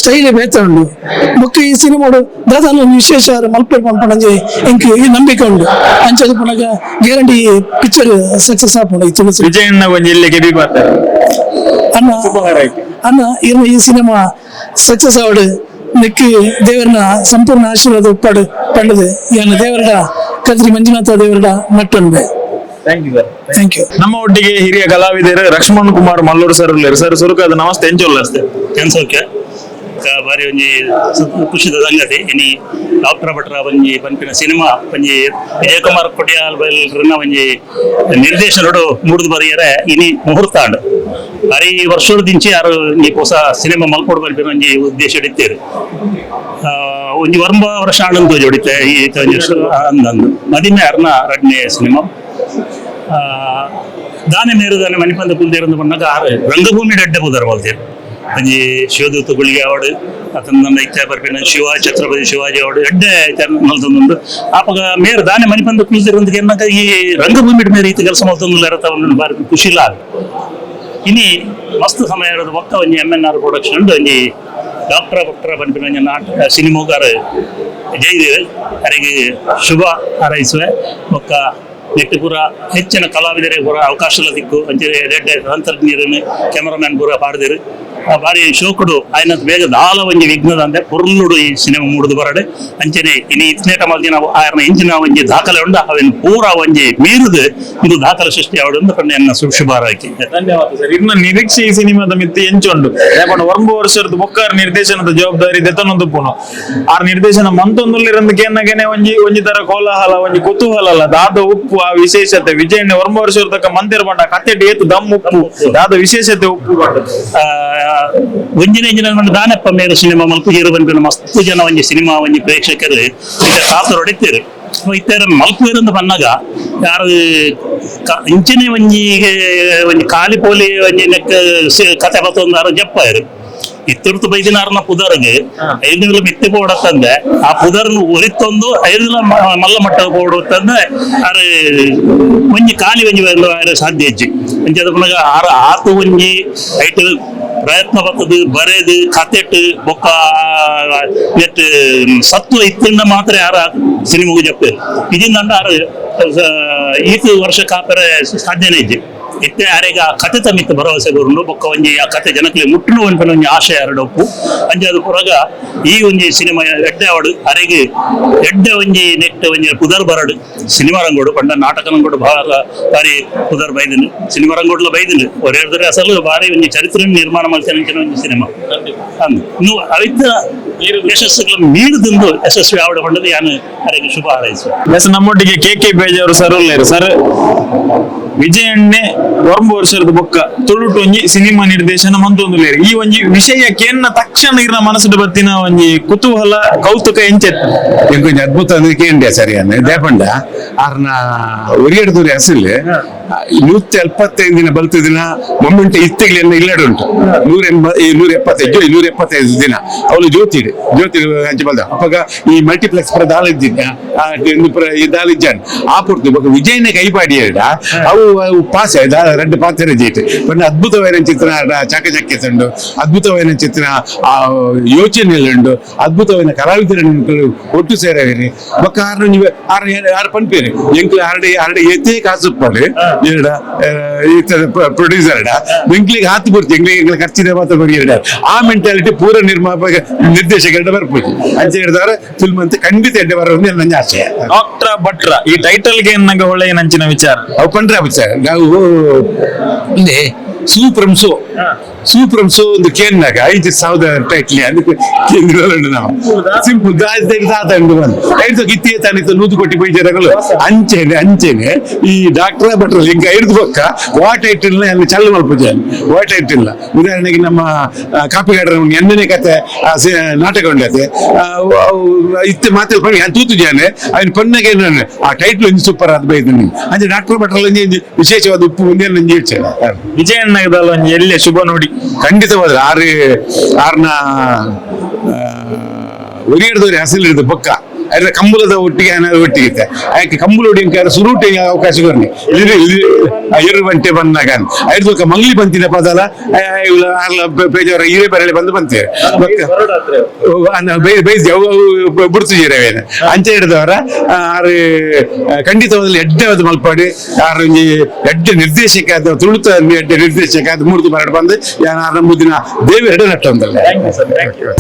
ಸ್ಟೈಲ್ ಬೇತೆ ಉಂಡು. ಬೊಕ್ಕ ಈ ಸಿನಿಮಾಡು ದಾದಾನ ಒಂಜಿ ವಿಶೇಷ ಮಲ್ಪೆರ್ ಪನ್ಪುನ ಒಂಜಿ ಎಂಕ್ ಈ ನಂಬಿಕೆ ಉಂಡು. ಅಂಚ ಪುನಗ guarantee picture success ಆಪುಂಡು ಈ ತುಳು ಸಿನಿಮಾ. ವಿಜಯಣ್ಣ ಒಂಜಿ ಎಲ್ಯ ಕೆಬಿ ಪಾತೆರ. ಅಣ್ಣ, ಅಣ್ಣ, ಇರ್ನ ಈ ಸಿನಿಮಾ ಸಕ್ಸಸ್ ಆವಡು, ನೆಕ್ ದೇವರನ ಸಂಪೂರ್ಣ ಆಶೀರ್ವಾದ ಉಪ್ಪಾಡು ಪಂಡದು ಯಾನ್ ದೇವರಡ, Kadri Manjunatha ದೇವರಡ ನಟ್ಟೊಂಡೆ. Thank you sir. Thank you. ನಮ್ಮ ಒಟ್ಟಿಗೆ ಹಿರಿಯ ಕಲಾವಿದರು ಲಕ್ಷ್ಮಣ್ ಕುಮಾರ್ ಮಲ್ಲೂರು ಸರ್ ಉಲ್ಲೆರ್. ಸರ್, ಸುರುಕಾದ ನಮಸ್ತೆ, ಎಂಚೊಲ್ಲ ಅಷ್ಟೇ? ಕೆನ್ಸೋಕೆ ಬಾರಿ ಒಂಜಿ ಖುಷಿದ ಸಂಗತಿ. ಇನಿ ಡಾಕ್ಟರ್ ಭಟ್ರ ಒಂಜಿ ಪನ್ಪಿನ ಸಿನಿಮಾ ಒಂಜಿ ವಿಜಯಕುಮಾರ್ ಕೊಡಿಯಾಲ್ ಬೈಲ್ರನ ಒಂಜಿ ನಿರ್ದೇಶನಡು ಮೂಡ್ದು ಬರಿಯರೆ ಇನಿ ಮುಹೂರ್ತ ಆಂಡ್. ಬಾರಿ ವರ್ಷದಿಂಚಿ ಯಾರು ಈ ಹೊಸ ಸಿನಿಮಾ ಮಲ್ಪೊಡು ಪನ್ಪಿನ ಒಂಜಿ ಉದ್ದೇಶ ಇತ್ತೇರು. ಒಂಜಿ 9 ವರ್ಷ ಆಂಡಂತ ಜೋಡಿತೆ ಈ ಅಂದಂದು ಮದಿಮೆ ಅರ್ನ ರಡ್ನೇ ಸಿನಿಮಾ. ದಾನೆ ಮೇರು ದಾನೆ ಮಣಿಪಂದ ಕುಲ್ದೇರಂದು ಪನ್ನಗ ಆರು ರಂಗಭೂಮಿ ಎಡ್ಡೆ ಪುದರ್ ಮಲ್ತೇರು. ಒಂಜಿ ಶಿವದೂತ ಗುಳಿಗೆ ಅವಡು ಅತಂದ ಇತ್ತೆ ಬರ್ಪಿನ ಶಿವ ಛತ್ರಪತಿ ಶಿವಾಜಿ ಅವಡು ಎಡ್ಡೆ ಮಲ್ತೊಂದುಂಡು. ಆಪಗ ಮೇರು ದಾನೆ ಮಣಿಪಂದ ಕುಲ್ದಿರಂದು ಎನ್ನಗ ಈ ರಂಗಭೂಮಿ ಮೇರೆ ಈತ ಕೆಲಸ ಮಲ್ತೊಂದು ಇರತ್ತ ಬಾರಿ ಖುಷಿಲ. ಇನಿ ಮಸ್ತ್ ಸಮಯ ಇರೋದು ಬೊಕ್ಕ ಒಂಜಿ M N R production ಉಂಡು. ಒಂಜಿ ಡಾಕ್ಟರ್ ಭಟ್ರ ಪನ್ಪಿನ ಒಂಜಿ ನಾಟಕ ಸಿನಿಮೋಗಾರ ಜೈದೇವ್ ಅರೆಗೆ ಶುಭ ಹಾರೈಸುವೆ. ಬೊಕ್ಕ ನೆಟ್ಟ್ ಪೂರ ಹೆಚ್ಚಿನ ಕಲಾವಿದರಿಗೆ ಪೂರ ಅವಕಾಶಲ ತಿಕ್ಕು. ಅಂಚನೆ ಎಡ್ಡೆ ತಂತ್ರಜ್ಞರನ್ನು, ಕ್ಯಾಮರಾಮ್ಯಾನ್ ಪೂರ ಪಾಡ್ದಿರು. ಆ ಬಾರಿ ಶೋಕುಡು ಆಯ್ನತ್ ಬೇಗ ದಾಲ ಒಂಜಿ ವಿಘ್ನದ ಅಂದೆ ಪೊರ್ಲುಡು ಈ ಸಿನಿಮಾ ಮೂಡುದು ಬರಡೆ. ಅಂಚನೆ ಇನಿ ಇತ್ನೇಟ ಮಲ್ದಿನ ಆಯರ್ನ ಇಂಚಿನ ಒಂಜಿ ದಾಖಲೆ ಉಂಡು, ಅವೆನ್ ಪೂರ ಒಂಜಿ ಮೀರುದು ಒಂದು ದಾಖಲೆ ಸೃಷ್ಟಿ ಆವಡು ಅಂತ ಪಂಡ ಎನ್ನ ಶುಭ ಹಾರೈಕೆ. ಧನ್ಯವಾದ ಸರ್. ಇರ್ನ ನಿರೀಕ್ಷೆ ಈ ಸಿನಿಮಾದ ಮಿತ್ತ್ ಎಂಚುಂಡು? ಯಾಕಂದ್ರೆ 9 ವರ್ಷದ ಬೊಕ್ಕಾರ ನಿರ್ದೇಶನದ ಜವಾಬ್ದಾರಿ ದೆತ್ತೊಂದು ಪುನು ಆರ್ ನಿರ್ದೇಶನ ಮಂತೊಂದುಲ್ಲಿರಂದು ಕೇನ್ನಗನೆ ಒಂಜಿ ಒಂಜಿ ತರ ಕೋಲಾಹಲ, ಒಂಜಿ ಕುತೂಹಲ ಅಲ್ಲ. ದಾದ ಉಪ್ಪು ಆ ವಿಶೇಷತೆ? ವಿಜಯಣ್ಣ 9 ವರ್ಷದ ತಕ್ಕ ಮಂದಿರ ಬಂಡ ಕತ್ತೆಡ್ ಏತು ದಮ್ ಉಪ್ಪು, ದಾದ ವಿಶೇಷತೆ ಉಪ್ಪು ಬಂಡ? ಒಂಜಿನ ಇಂಜಿನ ಪಂಡ ದಾನೆಪ್ಪ ಮೇರು ಸಿನಿಮಾ ಮಲ್ಪುಜೇರು ಪನ್ಪಿನ ಮಸ್ತ್ ಜನ ಒಂಜಿ ಸಿನಿಮಾ ಒಂಜಿ ಪ್ರೇಕ್ಷಕರು ಇತ್ತೆ ಕಾತುರ ಹೊಡಿತೇರು. ಇತ್ತೆ ಮಲ್ಪುವೆರಂದು ಪನ್ನಗ ಯಾರು ಇಂಚಿನ ಒಂಜಿ ಒಂಜಿ ಖಾಲಿ ಪೋಲಿ ಒಂಜಿ ನೆಕ್ ಕತೆ ಬತ್ತೊಂದಾರು ಜಪ್ಪಾಯರು. ಇತ್ತಿರ್ತು ಬೈದಿನಾರನ ಪುದರ್ಗೆ 5 ಮಿತ್ತಿ ಪೋಡತ್ತಂದೆ ಆ ಪುದರ್ನು ಒರಿತೊಂದು 5 ಮಲ್ಲ ಮಟ್ಟ ಪೋಡತ್ತಂದೆ ಆರು ಒಂಜಿ ಖಾಲಿ ಒಂಜಿ ಆರು ಸಾಧ್ಯ ಹೆಜ್ಜೆ ಒಂಜಿ. ಅದು ಪುನಗ ಆರು ಆತು ಒಂಜಿ ಐಟ್ ಪ್ರಯತ್ನ ಬತ್ತದು ಬರೆದು ಕತೆಟ್ ಬೊಕ್ಕ ನೆಟ್ ಸತ್ವ ಇತ್ತಿಂದ ಮಾತ್ರ ಯಾರ ಸಿನಿಮಾಗೂ ಜಪ್ಪೇರು. ಇದರಿಂದ ಆರು ಈತ ವರ್ಷ ಕಾಪರೆ ಸಾಧ್ಯನೇ ಇಜ್ಜಿ. ಇತ್ತೆ ಆರೆಗ ಆ ಕತೆ ತಮ್ಮಿತ್ತು ಭರವಸೆ ಕೊರುಂಡು. ಬೊಕ್ಕ ಒಂಜಿ ಆ ಕತೆ ಜನಕ್ಲೆ ಮುಟ್ಟುನು ಪನ್ಪಿನ ಒಂಜಿ ಆಶಯ ಎರಡೊಪ್ಪು. ಅಂಚ ಅದು ಪುರಗ ಈ ಒಂಜಿ ಸಿನಿಮಾ ಎಡ್ಡೆ ಅವಡು, ಅರೆಗ್ ಎಡ್ಡೆ ಒಂಜಿ ನೆಟ್ ಒಂಜಿ ಪುದರ್ ಬರಡು ಸಿನಿಮಾ ರಂಗೋಡು. ಪಂಡ ನಾಟಕ ರಂಗೋಡು ಬಾಳ ಬಾರಿ ಪುದರ್ ಬೈದಿನಿ, ಸಿನಿಮಾ ರಂಗೋಡ್ಲ ಬೈದಿನಿ. ಒರೆರ್ದರೆ ಅಸಲು ಬಾರಿ ಒಂಜಿ ಚರಿತ್ರೆ ನಿರ್ಮಾಣ ಮಲ್ತಿನ ಒಂಜಿ ಸಿನಿಮಾ ಅಂದ್. ಇನ್ನು ಅವಿದ್ದ ಯಶಸ್ಸುಗಳ ಮೀರಿದಂದು ಯಶಸ್ವಿ ಆವಡ ಪಂಡದು ಯಾನು ಅರೆಗೆ ಶುಭ ಹಾರೈಸುವೆ. ಎಸ್, ನಮ್ಮೊಟ್ಟಿಗೆ ಕೆ ಕೆ ಬೇಜಾರು ಸರ್ ಉಲ್ಲೇರು. ಸರ್, ವಿಜಯಣ್ಣೆ 9 ವರ್ಷದ ಬೊಕ್ಕ ತುಳುಟು ಒಂಜಿ ಸಿನಿಮಾ ನಿರ್ದೇಶನ ಮಂತೊಂದುಲ್ಲೇರು. ಈ ಒಂಜಿ ವಿಷಯ ಕೇನ್ನ ತಕ್ಷಣ ಇರ್ನ ಮನಸ್ಸುಡು ಬತ್ತಿನ ಒಂಜಿ ಕುತೂಹಲ, ಕೌತುಕ ಎಂಚೆತ್ತು? ಎಂಕೊಂಚ ಅದ್ಭುತ ಅಂದ್ರೆ ಕೇಂದ್ರ ಸರಿಯಾನ. ದೇಪಂಡ ಆರ್ನ ಒರಿಯಡ್ದೂರಿ ಅಸಲ್ 175 ದಿನ ಬಲ್ತ ದಿನ ಮೊಮ್ಮೆಂಟ ಇತ್ತೆಗ್ಲಿ ಇಲ್ಲಡೆ ಉಂಟು. 180, 175 ದಿನ ಅವಳು ಜ್ಯೋತಿ ಜ್ಯೋತಿ ಅಂಚೆ ಬಲ್ದ. ಅಪ್ಪಗ ಈ ಮಲ್ಟಿಪ್ಲೆಕ್ಸ್ ಪರ ದಾಲ ಇದ್ದಿದ್ದ ಈ ದಾಲ ಇಜ್ಜಾನ್ ಆ ಪೂರ್ತಿ. ಬೊಕ ವಿಜಯನ ಕೈಪಾಡಿ ಎರಡ ಅವು ಅವು ಪಾಸ್ ರಡ್ಡು ಪಾತ್ರ ಜೇಟ್ ಪಂಡ ಅದ್ಭುತವಾದ ಚಿತ್ರ, ಚಾಕಚಕ್ಯತೆ ಉಂಡು, ಅದ್ಭುತವಾದ ಚಿತ್ರ, ಆ ಯೋಚನೆ ಉಂಡು, ಅದ್ಭುತವಾದ ಕಲಾವಿದರನ್ನು ಒಟ್ಟು ಸೇರವೇರಿ. ಬೊಕ್ಕ ಆರು ನೀವು ಆರು ಆರು ಪನ್ಪೇರು ಎಂಕ್ಲು ಆರಡೆ ಆರಡೆ ಏತೇ ಕಾಸು ಉಪ್ಪಡು ಎರಡ ಪ್ರೊಡ್ಯೂಸರ್ ಎಂಕ್ಲಿಗೆ ಹಾತು ಪೂರ್ತಿ ಎಂಕ್ಲಿಗೆ ಎಂಕ್ಲ ಖರ್ಚಿದೆ ಮಾತ್ರ ಬರಿ ಎರಡ. ಆ ಮೆಂಟಾಲಿಟಿ ಪೂರ ನಿರ್ಮಾಪಕ ನಿರ್ದೇಶಕರ ಬರ್ಪುಜಿ. ಅಂಚೆ ಹಿಡಿದವರ ಫಿಲ್ಮ್ ಅಂತ ಖಂಡಿತ ಎಡ್ಡೆ ಬರೋದು ನನ್ನ ಆಶಯ. ಡಾಕ್ಟರ್ ಭಟ್ರ ಈ ಟೈಟಲ್ ಗೆ ನಂಗೆ ಒಳ್ಳೆಯ ನಂಚಿನ ವಿಚಾರ? ಅವು ಪಂಡ್ರೆ ಸರ್, ನಾವು ಇಂದೆ ಸೂಪ್ರಂ ಸೋ ಸೂಪ್ರಂ ಸೋ ಒಂದು ಕೇನ್ನಾಗ 5000 ಟೈಟ್ಲಿ ಅದಕ್ಕೆ ಕೇಂದ್ರ ನಾವು ಸಿಂಪಲ್ ದಾದ ಉಂಡು ಬಂದು ಐದು ಗಿತ್ತಿಯ ತಾನಿತ್ತು 100 ಕೋಟಿ ಪೈಜರಗಳು. ಅಂಚೆನೆ ಅಂಚೆನೆ ಈ ಡಾಕ್ಟರ್ ಭಟ್ರ ಲಿಂಗ ಹಿಡಿದು ಬೊಕ್ಕ ವಾ ಟೈಟಲ್ ಅಲ್ಲಿ ಚಲ್ಲು ಮಲ್ಪುಜೆ ವಾ ಟೈಟಲ್. ಉದಾಹರಣೆಗೆ ನಮ್ಮ ಕಾಪಿಗಾಡರ ಎಣ್ಣನೆ ಕತೆ ನಾಟಕ ಉಂಡತೆ ಇತ್ತೆ ಮಾತಲ್ಲಿ ಪಣಿ ತೂತು ಜಾನೆ ಅವನ ಪಣ್ಣಗೆ ಆ ಟೈಟ್ಲ್ ಒಂಜಿ ಸೂಪರ್ ಆದ್ ಬೈದು. ಅಂಚೆ ಡಾಕ್ಟರ್ ಭಟ್ರಲ್ಲಿ ಒಂಜಿ ವಿಶೇಷವಾದ ಉಪ್ಪು ಒಂದೇ ನಂಜಿ ಹೇಳ್ತೇನೆ. ವಿಜಯಣ್ಣಗದಲ್ಲ ಒಂಜಿ ಎಲ್ಲೆ ಶುಭ ನುಡಿ? ಖಂಡಿತವಾದ ಆರು ಆರ್ನ ಒರಿಯಡ್ದವ್ರಿ ಹಸಿರು ಹಿಡಿದು ಪಕ್ಕ ಅದ್ರ ಕಂಬಳದ ಒಟ್ಟಿಗೆ ಏನಾದ್ರು ಒಟ್ಟಿಗೆ ಇತ್ತೆ. ಆಯ್ಕೆ ಕಂಬಳ ಒಡಿ ಸುರುಟಿ ಅವಕಾಶ ಕೊರ್ನಿ ಇರು ಬಂಟೆ ಬಂದಾಗ ಐದು ಮಂಗ್ಲಿ ಬಂತಿನ ಪದಲ ಆರ್ಲ ಬೇಜಾರ ಹಿರೇ ಬರಳೆ ಬಂದು ಬಂತೇವೆ ಬೈಸಿ ಅವು ಬುಡ್ತಿದ್ದೀರವೇನು. ಅಂಚೆ ಹಿಡಿದವರ ಆರು ಖಂಡಿತವಾದಲ್ಲಿ ಎಡ್ಡೆ ಅದು ಮಲ್ಪಾಡಿ. ಆರು ಒಂಜಿ ಎಡ್ಡೆ ನಿರ್ದೇಶಕ ಆದ ತುಳುತ ಎಡ್ಡೆ ನಿರ್ದೇಶಕ ಅದು ಮೂರ್ತಿ ಬರಡು ಬಂದು ಯಾರು ನಂಬುದಿನ ದೇವಿ ಎಡೆ ನಟ್ಟ ಒಂದಲ್ಲ. Thank you sir, thank you.